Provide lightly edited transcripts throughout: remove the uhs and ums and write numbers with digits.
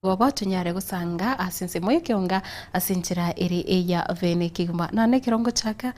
Igo tonyare gosanga ase ensemo y'ekeonga ase enchera ere eya bene kegima. Nonya ekero ngochaka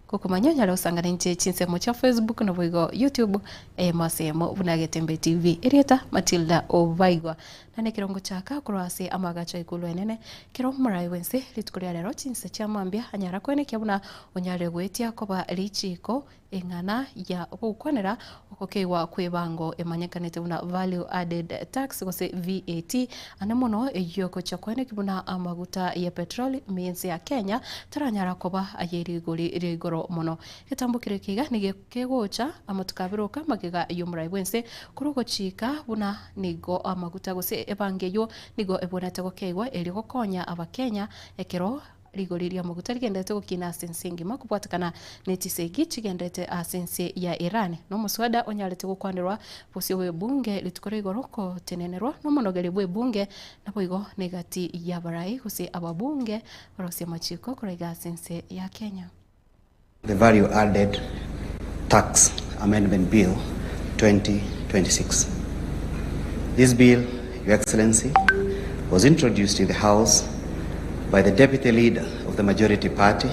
gokomanya onyare gosanga nainche chinsemo chia Facebook naboigo YouTube eyemo ase eyemo buna Getembe TV. Erieta Matilda Obaigwa. Nonya ekero ngochaka korwa ase amagacho a igoro enene, ekero omorai bwense rituko ria rero chinsa chia mambia anyara koenekia buna onyare goetia koba richiiko Eng'ana ya gokwanera ogokeigwa kw'ebango emanyekanete buna Value Added Tax gose VAT, ande mono eyio gochia koeneki buna amaguta ye petroli ime y'ense ya Kenya taranyara koba aye rigori ria igoro mono. Egetambo keria keiga nigo kegocha amatuko abere oka magega y'omorai bw'ense korwa ogochika buna nigo amaguta gose ebango eyio nigo ebwenerete gokeigwa erio gokonya abakenya ekero Rigori ri'amaguta rigenderete gokina ase ense engima kobwatekana ne chisegi chigenderete ase ense ya Iran. Na omoswada onyarete gokwanerwa bosio bw'ebunge rituko ria igoro kotenenerwa nomonogeri bw'ebunge naboigo negati y'abarai gose ababunge barosie amachiko koraiga ase ense ya Kenya. The Value Added Tax Amendment Bill 2026. This bill, Your Excellency, was introduced in the House by the Deputy Leader of the Majority Party,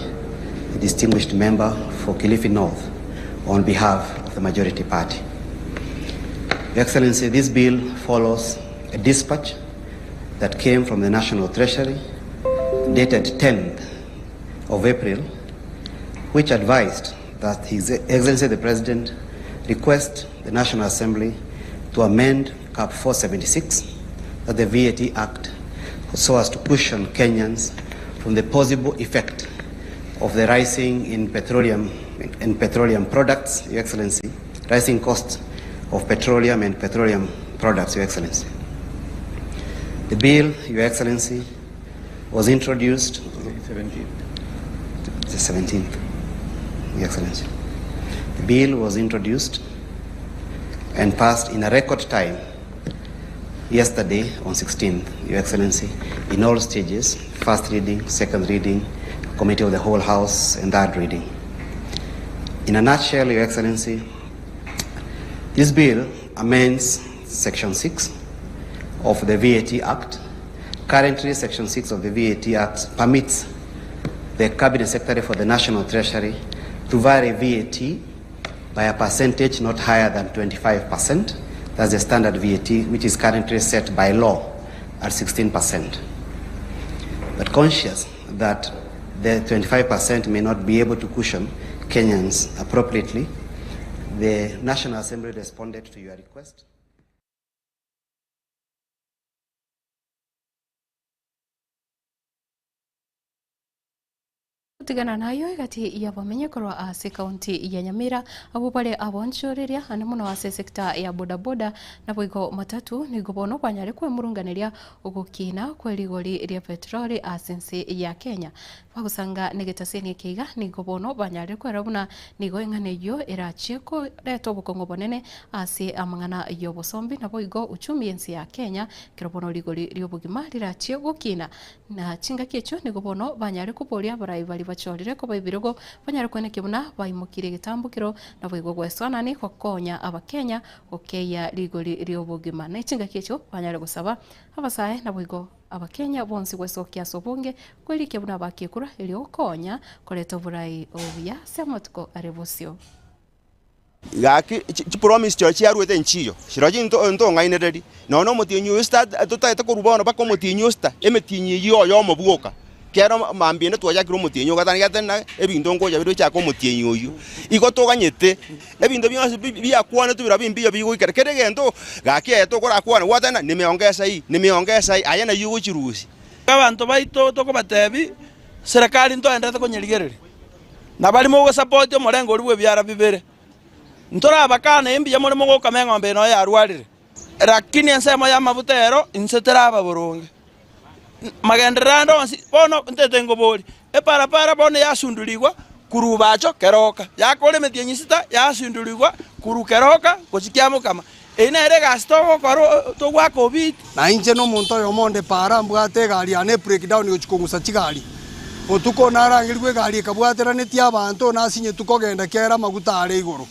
the distinguished member for Kilifi North, on behalf of the Majority Party. Your Excellency, this bill follows a dispatch that came from the National Treasury dated 10th of April, which advised that His Excellency the President request the National Assembly to amend Cap 476, that the VAT Act, so as to cushion Kenyans from the possible effect of the rising in petroleum, in petroleum products, Your Excellency, rising costs of petroleum and petroleum products, Your Excellency. The bill, Your Excellency, was introduced the 17th, Your Excellency. The bill was introduced and passed in a record time yesterday on 16th, Your Excellency, in all stages, first reading, second reading, committee of the whole house, and third reading. In a nutshell, Your Excellency, this bill amends Section 6 of the VAT Act. Currently, Section 6 of the VAT Act permits the Cabinet Secretary for the National Treasury to vary VAT by a percentage not higher than 25%. That's the standard VAT, which is currently set by law at 16%. But conscious that the 25% may not be able to cushion Kenyans appropriately, the National Assembly responded to your request. Gotigana nayio egati y'abamenyi korwa ase ekaunti ya Nyamira abwo bare abonchoreria ande mono ase esecta ya bodaboda naboigo matatu nigo bono banyare kwemurunganeria ogokina kwe rigori ria petroli ase ense ya Kenya. Bagosanga negetaseni eke iga nigo bono banyarire kwerora buna nigo eng'ana eyio erachie koreta obokong'u obonene ase amang'ana y'obosombi naboigo uchumi y'ense ya Kenya ekero bono rigori ri'obogima rirachie gokina. Na chingaki echio nigo bono banyare koboria abarai baria bachorire koba ebirogo banyare koenekia buna baimokirie egetambokero naboigo gwesoanani gokonya abakenya gokeyia rigori ri'obogima. Ne chingaki echio banyare gosaba abasae naboigo Abakenya bonsi gwesokia ase obonge kwerikia buna abakiekura erio gokonya koreta oborai obuya ase amatuko are bosio. Gaki chipromise chiao chiaruete nchiyo, chirochio into ntong'ainererie. Nonya na omotienyi oyo sita totagete korwa bono mpaka omotienyi o sita, emetienyi eyio oyomo bwoka. Kero mambia ende twachakire omotienyi ogatano ekiagera tari na ebinto ngocha bire gochaka omotienyi oyio. Igo toganyete, ebinto bionsi bi biakwanetwe birobio mbiyo bigoikera. Kera egento gaki eye tokorakwane gwateba ng'a nimeongeza hii, nimeongeza hii, aye nayio ogochirusia. Abanto baito tokobatebia, serikali ntoenderete konyerigereria, na baria mogosapoti omorengo oria bw'ebiara bibere, ntorabakane mbuya more mogokama eng'ombe eye noyo yarwarire, lakini ensemo y'amabuta ero inse teraba boronge. Magenderero ande onsi, bono ntete nkoborie, eparapara bono yasundurigwa korwa Ubacho keroka, yakora emetienyi sita yasundurigwa korwa keroka gochia Kiamokama. Eyio nere egasi togokora togoaka obiti. Na inche nomonto oyomo onde para mbwate egari yane ebreakdown gochia kong'usa chigari. Botuko narangerigwe egari ekabwateranetie abanto nasinyetwe kogenda kera amaguta are igoro.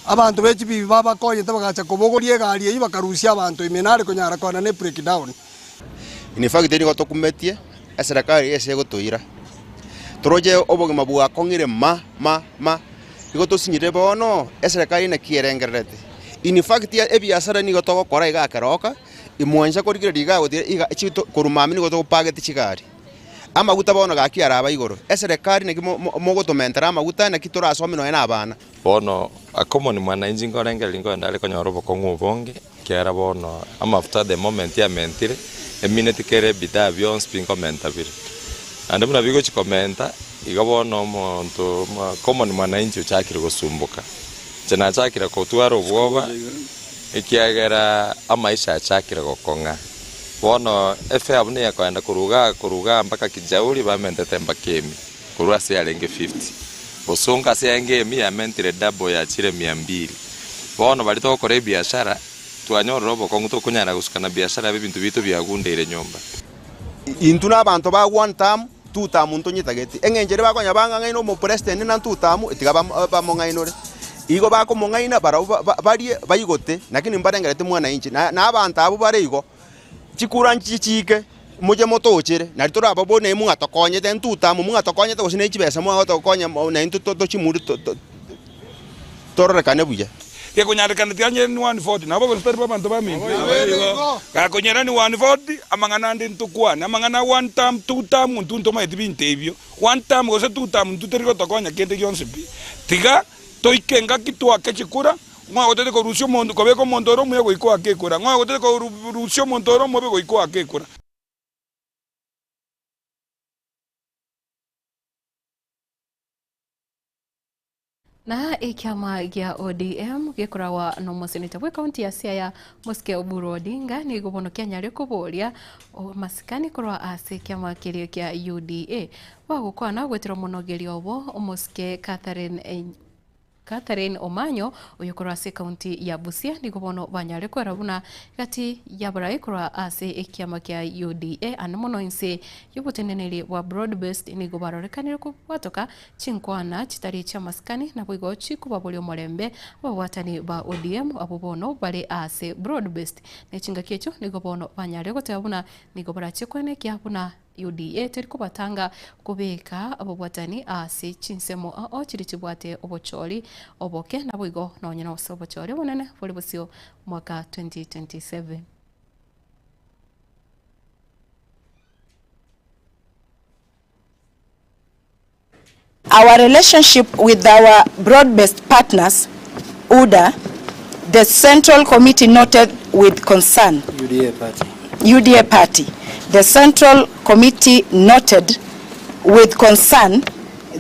Abanto be chibibi babakonyete bagacha kobogoria egari eyio bakarusia abanto ime nare konyara koenda ne breakdown. In fact nigo tokumetie eserekari eye ase egotoira. Toroche obogima bwakong'ire ma ma ma, igo tosinyire bono eserekari naki erengererete. In fact ebiasara nigo togokora iga keroka, imwancha korigereria iga gotira iga chito korwa mambia nigo togopagete chigari. Amaguta bono gaki araba igoro, eserekari naki mo mo mogotomentera amaguta naki torasome nonya na abana. Bono akomoni mwananchi nkorengereria nkoenda are konyora obokong'u obonge, ekiagera bono amafuta the moment amentire, emineti kera ebidhaa bionsi pi nkomenta bire. Naende buna bigochi komenta, igo bono omonto common mwananchi ochakire gosumboka. Inche nachakire kotwara obwoba, ekiagera amaisha achakire gokong'a. Bono efare buna ekoenda korwa igaa korwa igaa mpaka Kijauri bamentete mpaka emi. Korwa ase yarenge 50, bosongo ase yarenge emia yamentire double yachire mia mbili. Bono baria togokora ebiashara, twanyorire obokong'u tokonyara gosuka na biashara ebe ebinto biaito biagundeire nyomba. Intwe nabanto ba one term, two term ntonyetageti. Eng'encho eria bakonya bang'ang'aine omopresident na two term tiga bamong'ainore. Igo bakomong'aina barabwo barie baigote lakini mbarengereti mwananchi. Na abanto abwo bare igo. Chikura nchichiike, moche motochere, nario torababore naye mwatokonyete ntute amo, mwatokonyete gose ne chibesa mwagotokonya naintwe tochimuri tororekane buya. Gekonyarekana tiga ni 140 nabo gose tari bo abanto baminto? Gakonyera ni 140 amang'ana ande ntokwane amang'ana a one term, two term intwe ntomaeti binto ebio. One term gose two term intwe teri gotokonya kende gionsi pi. Tiga toike engaki twake chikura. Ng'o ogotete korusia omonto, kobeka omonto ore omuya goika oake ekura? Ng'o ogotete korusia omonto ore omobe goika oake ekura? Na ekiama gia ODM gekoragwa nomoseneta bw'ekaunti ya Siaya Mosike Oburu Odinga nigo bono kianyare koboria amasikani korwa ase ekiama keria kia UDA. Bagokwana goetera omonogeria obo Omosike Catherine Catherine Omanyo, oyo korwa ase ekaunti ya Busia, nigo bono banyare kwera buna gati y'abarai korwa ase ekiama kia UDA ande mono inse y'oboteneneri bwa Broad Based nigo barorekanire kobwatoka chinkwana chitari chi'amasikani naboigo chikobaboria omorembe ababwatani ba ODM abwo bono bare ase Broad Based. Ne chingaki echio nigo bono banyare goteba buna nigo barachie koenekia buna UDA teri kobatanga kobeka ababwatani ase chinsemo ao chiria chibwate obochori oboke naboigo nonye nose obochori obonene bore bosio mwaka 2027. Our relationship with our broad-based partners, UDA, the Central Committee noted with concern. UDA party. UDA party. The Central Committee noted with concern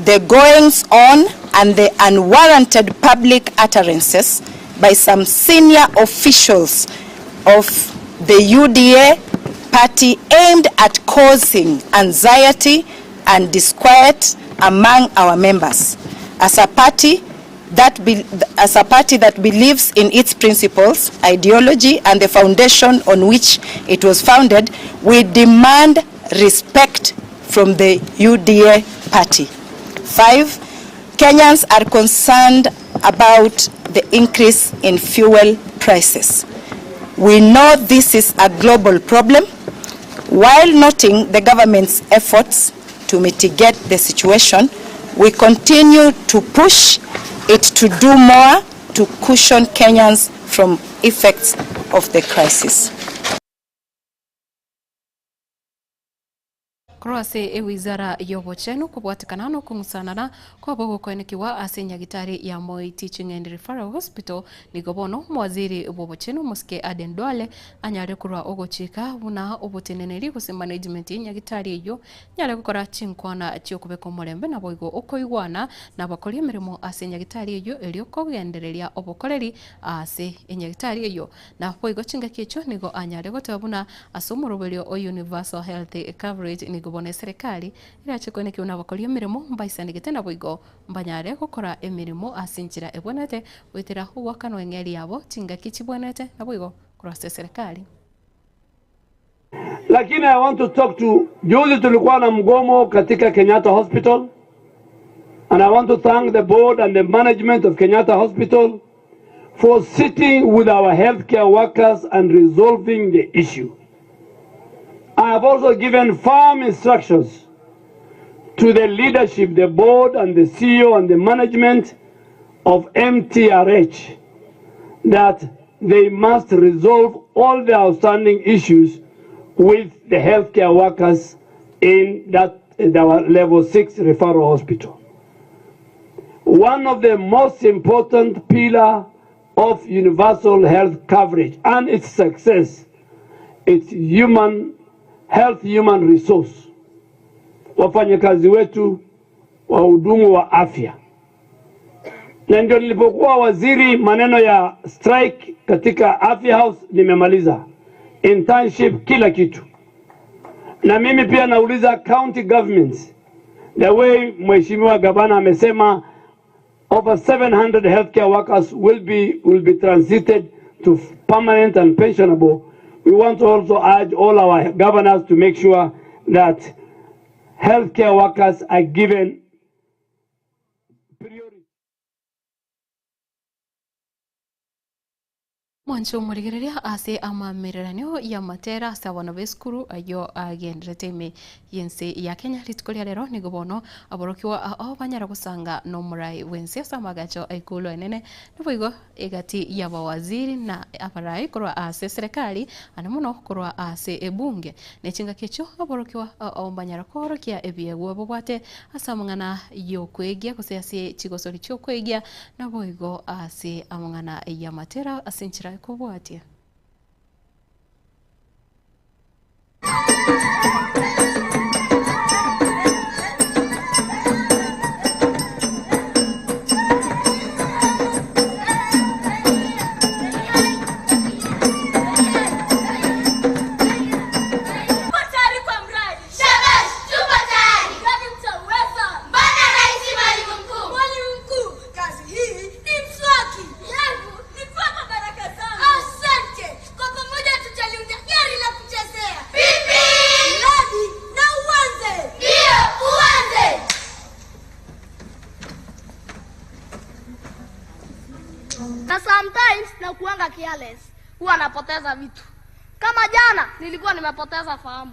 the goings on and the unwarranted public utterances by some senior officials of the UDA party aimed at causing anxiety and disquiet among our members. As a party that be, as a party that believes in its principles, ideology, and the foundation on which it was founded, we demand respect from the UDA party. 5, Kenyans are concerned about the increase in fuel prices. We know this is a global problem. While noting the government's efforts to mitigate the situation, we continue to push it to do more to cushion Kenyans from effects of the crisis. Korwa ase ewizara y'obochenu kobwatekana nokong'usanana kwabo gokoenekigwa ase enyagitari ya Moi Teaching and Referral Hospital, nigo bono omowaziri bw'obochenu omosike Aden Duale anyare korwa ogochika buna oboteneneri gose management y'enyagitari eyio Nyare gokora chinkwana chi'okobeka omorembe naboigo okoigwana nabakori emeremo ase enyagitari eyio erio kogendereria obokoreri ase enyagitari eyio. Naboigo chingaki echio nigo anyare goteba buna ase omoroberio o Universal Health Coverage nigo bono eserekari erache koenekia buna abakori emeremo mbaisanegete naboigo mbanyare gokora emeremo ase enchera ebwenerete goetera ogoakanwa eng'eria yabo chingaki chibwenerete naboigo korwa ase eserekari. Lakini I want to talk to, juzi tulikuwa na mgomo katika Kenyatta Hospital and I want to thank the board and the management of Kenyatta Hospital for sitting with our healthcare workers and resolving the issue. I have also given firm instructions to the leadership, the board and the CEO and the management of MTRH that they must resolve all the outstanding issues with the healthcare workers in that our level 6 referral hospital. One of the most important pillar of universal health coverage and its success, it's human health human resource. Wafanyakazi wetu, wahudumu wa afya. Na ndio nilipokuwa waziri, maneno ya strike katika Afya House nimemaliza, internship, kila kitu. Na mimi pia nauliza county governments, the way Mheshimiwa Gavana amesema over 700 healthcare workers will be transited to permanent and pensionable. We want to also urge all our governors to make sure that healthcare workers are given priority. Mwanche omorigereria ase amamereranio y'amatera ase abana b'esukuru ayio agenderete ime y'ense ya Kenya rituko ria rero nigo bono aborokigwa ao banyara gosanga n'omorai bw'ense ase amagacho a ikulu enene naboigo egati y'abawaziri na abarai korwa ase eserekari ande mono korwa ase ebunge ne chingaki echio aborokigwa ao banyara koorokia ebiegwa bobwate ase amang'ana y'okwegia gose ase chigosori chi'okwegia naboigo ase amang'ana y'amatera ase enchera ekobwatia. Tupo tayari kwa mradi. Shabash, tupo tayari. Mradi mtauweza. Mbona rahisi mwalimu mkuu? Mwalimu mkuu, kazi hii ni mswaki. Yangu ni kwapa baraka zangu. Asante. Kwa pamoja tutaliunda gari la kuchezea. Pipi! Mradi na uanze. Ndio, uanze. Na sometimes nakuanga careless, huwa napoteza vitu. Kama jana nilikuwa nimepoteza fahamu,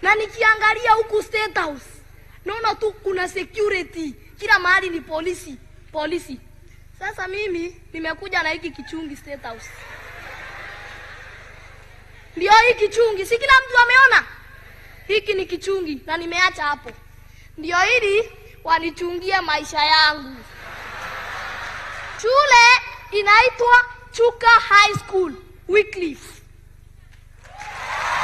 na nikiangalia huku State House naona tu kuna security kila mahali, ni polisi polisi. Sasa mimi nimekuja na hiki kichungi State House, ndio hii kichungi, si kila mtu ameona hiki ni kichungi, na nimeacha hapo ndio ili wanichungie maisha yangu. Shule inaitwa Chuka High School Wycliffe.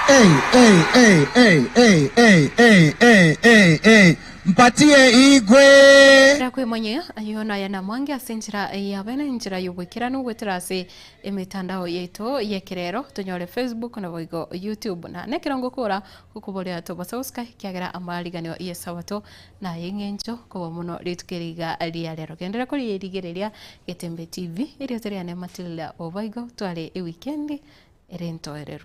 Hey, hey, hey, hey, hey, hey, hey, hey, hey, hey. Mpatie Igwe. Rakwemanyia ayo naya namwange ase enchera yabene enchera y'obwekeranu gwetera ase emitandao yaito y'ekerero tonyore Facebook naboigo YouTube na nekerongo kora gokoboria tobasauska kiagera amariganio y'esabato naye eng'encho koba mono rituko eriga ria rero gendera korierigereria Getembe TV erio toriane Matilda Obaigo tware ewikendi ere entoereru.